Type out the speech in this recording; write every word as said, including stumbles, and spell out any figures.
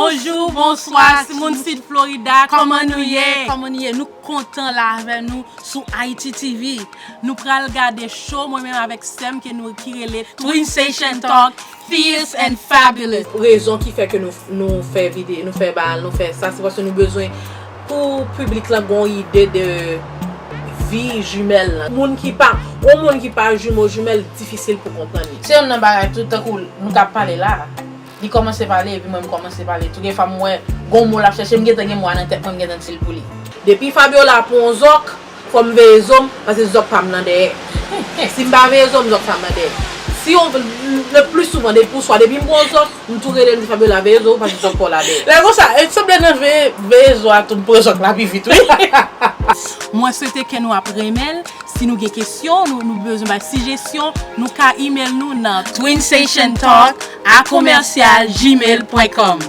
Bonjou, bonswa, si moun Sid Florida, kòman nou ye? Kòman nou ye? Nou kontan la avè nou sou Haiti T V. Nou pral gade show, mwen menm avèk sè m ke nou ki rele Twin Station Talk, Fierce and Fabulous. Rezon ki fè ke nou, nou fè vide, nou fè bal, nou fè sa, se paske nou bezwen pou piblik lan gon ide de vi jimèl lan. Moun ki pa, yon moun ki pa jimo jimèl, difisil pou konprann li. Se youn nan bagay tou, tankou nou k ap pale la. Li kòmanse pale, epi mwen m kòmanse pale tou. Gen fwa m wè gon mo l ap chèche, m gentan gen mo a nan tèt mwen, m gentan di l pou li. Depi Fabiola pran yon zòk, fò m veye zo m, paske zòk pa m nan dèyè. Si m pa veye zo m, zòk pa m nan dèyè. Si yon, le pli souvan, depi ou swa, depi m pran yon zòk, m tou rele m di Fabiola veye zo w, paske zòk pa w la dèyè. Lè konsa, e sanble nan veye, veye zo a tou, m pran zòk la pi vit, wi. Mwen swete ke nou ap renmen l. Si nou gen kesyon, nou, nou bezwen bay sijesyon, nou ka email nou nan twin station talk a commercial gmail point com.